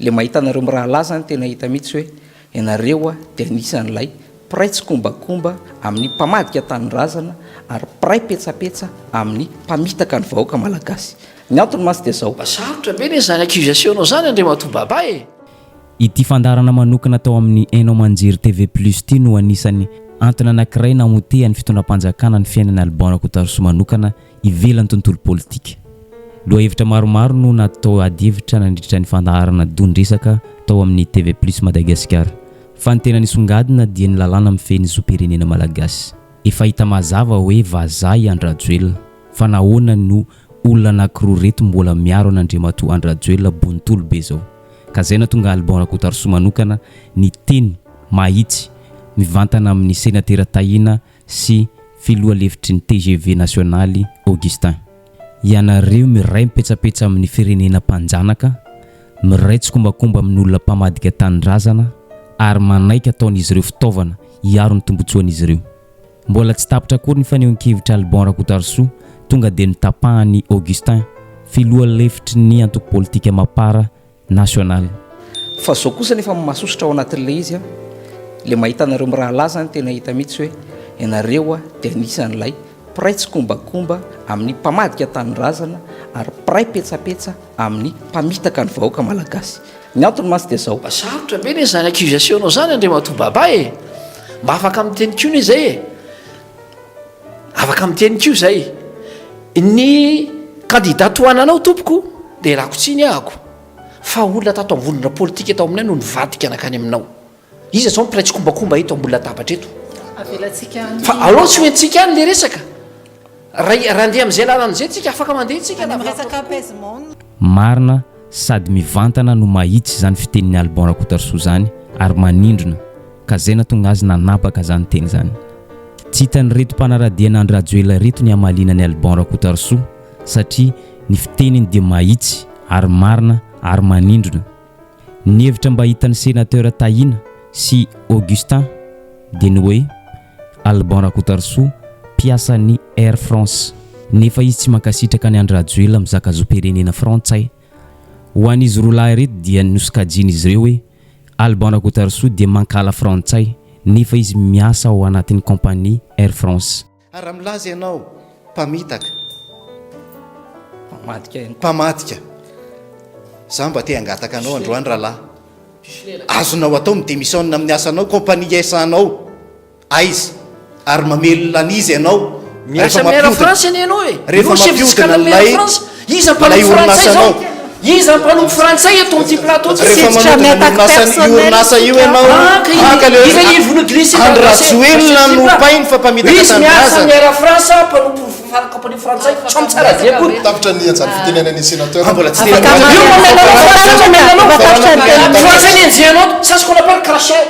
Le mahita anareo mirahalahy zany tena hita mihitsy hoe ianareo dia anisan'ilay mpiray tsikombakomba amin'ny mpamadika tanindrazana ary mpiray petsapetsa amin'ny mpamitaka ny vahoaka malagasy. Ny antony mantsy dia zao. Mba sarotra be ne zany accusation-nao zany Andriamatoa Baba e! Ity fandaharana manokana tao amin'ny haino aman-jery TV Plus ity no anisan'ny antony anankiray namotehan'ny fitondram-panjakana ny fiainan'i Alban Rakotoarisoa manokana ivelan'ny tontolo politika. Lohahevitra maromaro no natao adihevitra nandritra ny fandaharana don-dresaka tao amin'ny TV Plus Madagasikara. Fa ny tena nisongadina dia ny lalàna mifehy ny zom-pirenena malagasy. Efa hita mazava hoe vazaha i Andry Rajoelina, fa nahoana no olona anankiroa reto mbola miaro an'Andriamatoa Andry Rajoelina bontolo be zao? Ka zay nahatonga Alban Rakotoarisoa manokana niteny mahitsy mivantana amin'ny Senatera Tahina sy filoha lefitry ny tgv nasionaly Augustin. Ianareo miray mipetsapetsa amin'ny firenena mpanjanaka, miray tsikombakomba amin'olona mpamadika tanindrazana ary manaiky ataon'izy ireo fitaovana hiaro ny tombotsoan'izy ireo. Mbola tsy tapitra akory ny fanehoan-kevitra Alban Rakotoarisoa tonga dia notapahan'i Augustin, filoha lefitry ny antoko politika Mapar nasionaly. Fa zao kosa nefa mahasosotra ao anatin'ilay izy an, le mahita anareo mirahalahy zany tena hita mihitsy hoe ianareo dia anisan'ilay mpiray tsikombakomba amin'ny mpamadika tanindrazana ary mpiray petsapetsa amin'ny mpamitaka ny vahoaka malagasy. Ny antony mantsy dia zao. Mba sarotra be ne zany accusation-nao zany Andriamatoa Baba e! Mba afaka miteny koa ne zay e! Afaka miteny koa zay. Ny candidat tohananao tompoko dia ialako tsiny ahako fa olona tato ambonina politika eto aminay no nivadika nankany aminao. Iza zao mpiray tsikombakomba eto ambony latabatra eto? Avelantsika any. Fa aleo tsy ho entintsika any le resaka. Raha raha andeha amin'izay lalana izay tsika afaka mandeha tsika Any amin'ny resaka apaisement. Marina sady mivantana no mahitsy izany fitenin'i Alban Rakotoarisoa izany ary manindrona ka zay natonga azy nanapaka zany teny zany. Tsy hitan'ireto mpanaradia an'i Andry Rajoelina ireto ny hamaliana an'i Alban Rakotoarisoa satria ny fiteniny dia mahitsy ary marina ary manindrona. Ny hevitra mba hitan'ny Sénateur Tahina sy Augustin dia ny hoe Alban Rakotoarisoa mpiasan'ny Air France nefa izy tsy mankasitraka an'i Andry Rajoelina mizaka zom-pirenena frantsay. Ho an'izy roa lahy ireto dia nosokajian'izy ireo hoe Alban Rakotoarisoa dia mankahala frantsay nefa izy miasa ao anatin'ny compagnie Air France. Ary raha milaza ianao, mpamitaka. Mpamadika ihany koa. Mpamadika. Za mba te hangataka anao androany rahalahy. Azonao atao mi-demissionne amin'ny asanao, compagnie iasanao. Aiza? Ary mamelona an'iza ianao? Miasa Rehefa amin'ny Air mampiodina France anie ianao e! Rehefa Ianao chef mampiodina fiscal amin'ny Air an'ilay France. Iza ilay mpanompo frantsay zao? orinasanao. Iza mpanompo frantsay eto amin'ity plateau ity? Rehefa Miditra manodina ny miattaque orinasa io personnel orinasa io isika. ianao, Ah, ka haka le iza i vono glissé dans Andry la se- Rajoelina la no cible. painy fa mpamitaka Izy miasa tanindrazana. amin'ny Air France, mpanompo fa- compagnie frantsay, tsy mitsara dia akory. Tapitra ny anjara fitenenan'ny sénateur. Ah, mbola tsy Afaka teny mamaly Io an'izay. mamelona Efa frantsay, tapitra ny mamelona efa tapitra ny teny. Frantsay ny enjehinao, ça ce qu'on appelle cracher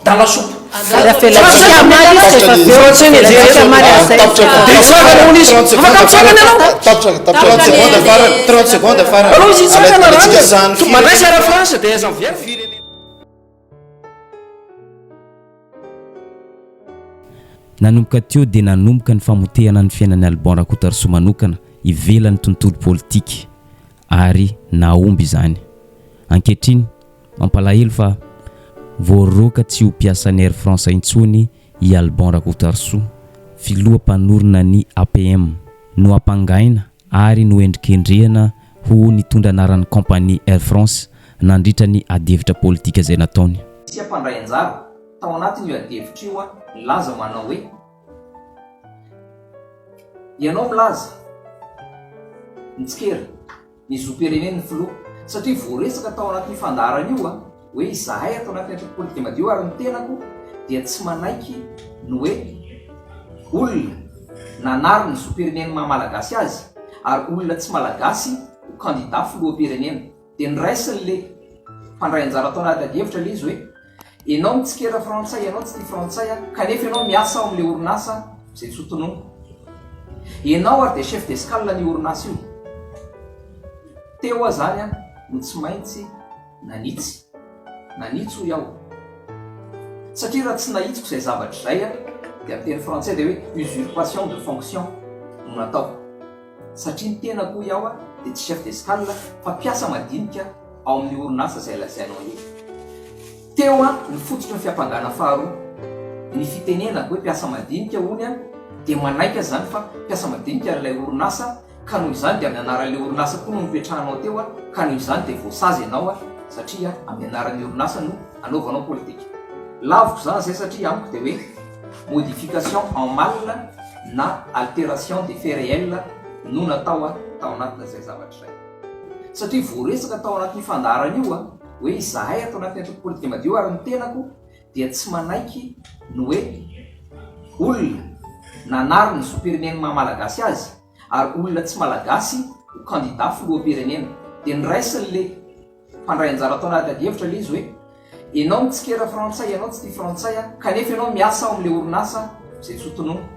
dans la soupe. Ary avelantsika hamaly izy rehefa avy eo. Frantsay ny Avelantsika hamaly an'izay. Tapitra Dia mitsangana hono izy. Afaka mitsangana ianao. Tapitra tapitra 30 secondes farany, 30 secondes farany. Aleo izy hitsangana Alaintsika rano. zany To- Mandraisa Air France dia aiza miverina. Nanomboka teo dia nanomboka ny famotehana ny fiainan'i Alban Rakotoarisoa manokana ivelan'ny tontolo politika ary nahomby izany. Ankehitriny, Mampalahelo fa voaroaka tsy ho mpiasan'ny Air France intsony i Alban Rakotoarisoa, filoha mpanorina ny APM. Nohampangaina ary nohendrikendrehana ho nitondra anaran'ny kaompania Air France nandritra ny adihevitra politika izay nataony. Nisy mpandray anjara tao anatin'io adihevitra io nilaza manao hoe, Ianao milaza, mitsikera. ny zom-pireneny ny filoha satria voaresaka tao anatin'io fandaharana io hoe izahay ato anatin'ny antoko politika madio ary ny tenako dia tsy manaiky ny hoe olona nanary ny zom-pireneny maha malagasy azy ary olona tsy malagasy ho kandida filoham-pirenena dia noraisin'le mpandray anjara tao anaty adihevitra le izy hoe Enao mitsikera frantsay enao tsy tia frantsay a kanefa enao miasa ao amle orinasa zay tsy ho tononiko. Enao ary dia chef d'escale an'io orinasa io. Teo aho zany a no tsy maintsy nanitsy. Nanitsy hoy aho. Satria raha tsy nahitsiko izay zavatra izay a dia amin'ny teny frantsay dia hoe usurpation de fonction no nataoko. Satria ny tenako hoy aho a dia tsy chef d'escale fa mpiasa madinika. ao amin'ny orinasa izay lazainao io. Teo ny fototry ny fiampangana faharoa. Ny fitenenako hoe mpiasa madinika hono an, dia manaiky aho izany fa mpiasa madinika ilay orinasa ka noho izany dia amin'ny anaran'ilay orinasa koa no nipetrahanao teo an, ka noho izany dia voasazy ianao an, satria amin'ny anaran'ny orinasa no anaovanao politika. Laviko izany izay satria amiko dia hoe modification en mal na altération des faits réels no natao tao anatin'izay zavatra izay. Satria voaresaka tao anatin'io fandaharana io an, hoe izahay ato anatin'ny antoko politika madio ary ny tenako dia tsy manaiky ny hoe olona nanary ny zom-pireneny maha malagasy azy ary olona tsy malagasy ho kandida filoham-pirenena. Dia noraisin'le mpandray anjara tao anaty adihevitra ilay izy hoe ianao mitsikera frantsay, ianao tsy tia frantsay kanefa ianao miasa ao amin'ilay orinasa izay tsy ho tononina.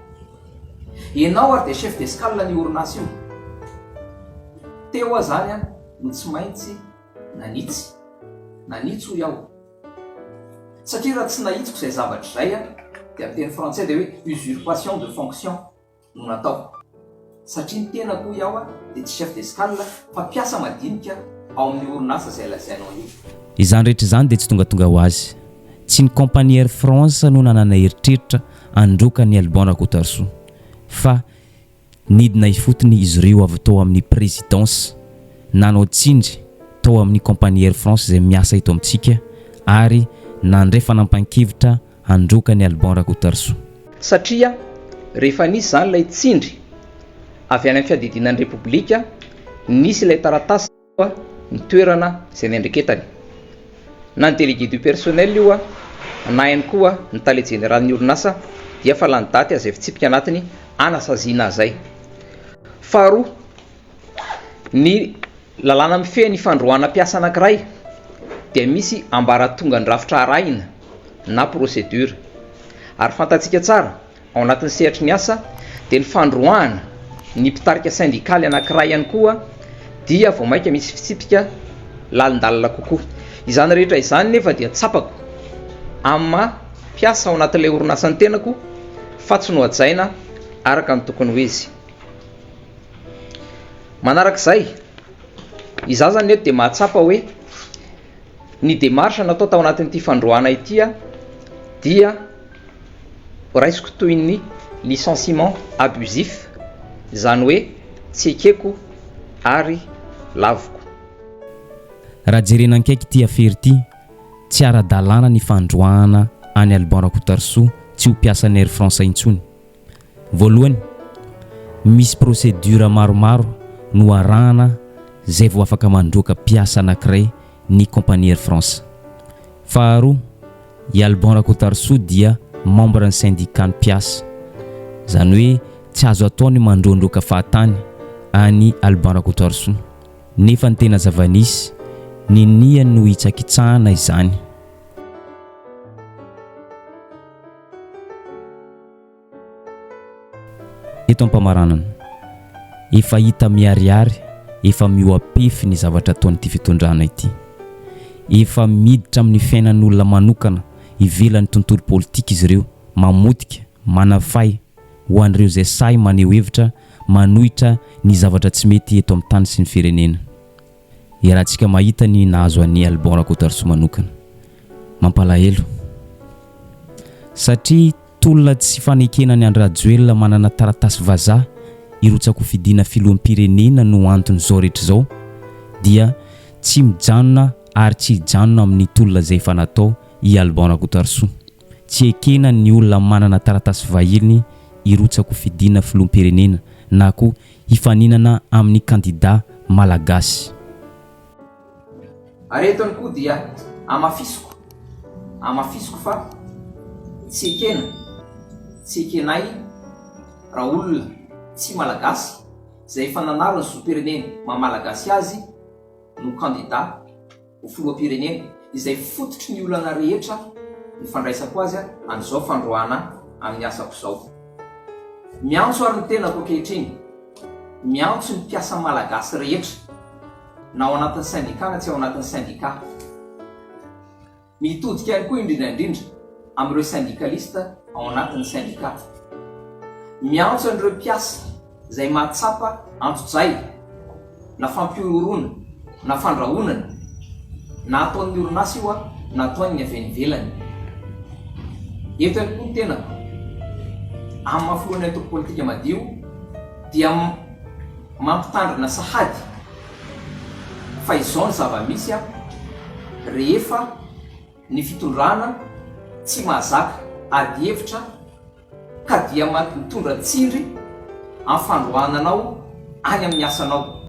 Ianao ary dia chef d'escale an'io orinasa io. Teo aho izany no tsy maintsy nanitsy. Nanitsy hoy aho. Satria raha tsy nahitsiko izay zavatra izay dia amin'ny teny frantsay dia hoe usurpation de fonction no natao. Satria ny tenako hoy aho dia tsy chef d'escale fa mpiasa madinika ao amin'io orinasa izay lazainao io. Izany rehetra izany dia tsy tongatonga ho azy. Tsy ny compagnie Air France no nanana eritreritra handroaka an'i Alban Rakotoarisoa fa Nidina ifotony izy ireo avy tao amin'ny Présidence, nanao tsindry tao amin'ny compagnie Air France izay miasa eto amintsika ary nandray fanampan-kevitra handroaka an'i Alban Rakotoarisoa. Satria rehefa nisy izany ilay tsindry avy any amin'ny fiadidiana ny Repoblika, nisy ilay taratasy. ny toerana izay niandreketany. Na ny délégué du personnel io na ihany koa ny tale jeneralin'ny orinasa dia efa lany daty izay fitsipika anatiny anasaziana azay. Faharoa, ny lalàna mifehy ny fandroahana mpiasa anankiray dia misy ambaratongan-drafitra arahina na procédure. Ary fantatsika tsara Ao anatin'ny sehatry ny asa dia ny fandroahana ny mpitarika sendikaly anankiray ihany koa dia vao mainka misy fitsipika lalindalina kokoa. Izany rehetra izany nefa dia tsapako amin'ny maha mpiasa ao anatin'ilay orinasa ny tenako fa tsy nohajaina araka ny tokony ho izy. Manarak'izay, izaho izany eto dia mahatsapa hoe ny démarche natao tao anatin'ity fandroahana ity dia Raisiko toy ny licenciement abusif, izany hoe tsy ekeko ary laviko. Raha jerena ankaiky ity afera ity, tsy ara-dalàna ny fandroahana an'i Alban Rakotoarisoa tsy ho mpiasan'ny Air France intsony. Voalohany, misy procédure maromaro no arahana zay vao afaka mandroaka mpiasa anakiray ny compagnie Air France. Faharoa, i Alban Rakotoarisoa dia membre ny syndicat ny mpiasa. Izany hoe tsy azo atao ny mandroandroaka fahatany an'i Alban Rakotoarisoa. Nefa ny tena zava-nisy, niniany nohitsakitsahana izany. Eto am-pamaranana, efa hita miharihary, efa mihoa-pefy ny zavatra ataon'ity fitondrana ity. Efa miditra amin'ny fiainan'olona manokana ivelan'ny tontolo politika izy ireo, mamotika, manafay ho an'ireo izay sahy maneho hevitra manohitra ny zavatra tsy mety eto amin'ny tany sy ny firenena. Iarahantsika mahita ny nahazo an'i Alban Rakotoarisoa manokana. Mampalahelo. Satria tolona tsy fanekena an'i Andry Rajoelina manana taratasy vazaha hirotsa-kofidina filoham-pirenena no anton'izao rehetra izao dia tsy mijanona ary tsy hijanona amin'ny tolona izay efa natao i Alban Rakotoarisoa. Tsy ekena ny olona manana taratasy vahiny hirotsa-kofidina filoham-pirenena na koa hifaninana amin'ny kandida malagasy. Ary eto ihany koa dia hamafisiko, hamafisiko fa tsy ekena, tsy ekenay raha olona tsy malagasy izay efa nanary ny zom-pireneny maha malagasy azy no kandida ho filoham-pirenena, izay fototry ny olana rehetra ny fandraisako azy an'izao fandroahana amin'ny asako izao. Miantso ary ny tenako ankehitriny, miantso ny mpiasa malagasy rehetra, na ao anatin'ny sendika na tsy ao anatin'ny sendika. Mitodika ihany koa indrindra indrindra amin'ireo sendikalista ao anatin'ny sendika. Miantso an'ireo mpiasa izay mahatsapa antsojay na fampihorohoroana na fandrahonana. Na ataon'ny orinasa io na ataon'ny avy any ivelany. Eto ihany koa ny tenako, amin'ny maha filohan'ny antoko politika madio dia mampitandrina sahady fa izao ny zava-misy rehefa ny fitondrana tsy mahazaka adihevitra ka dia mitondra tsindry amin'ny fandroahana anao any amin'ny asanao.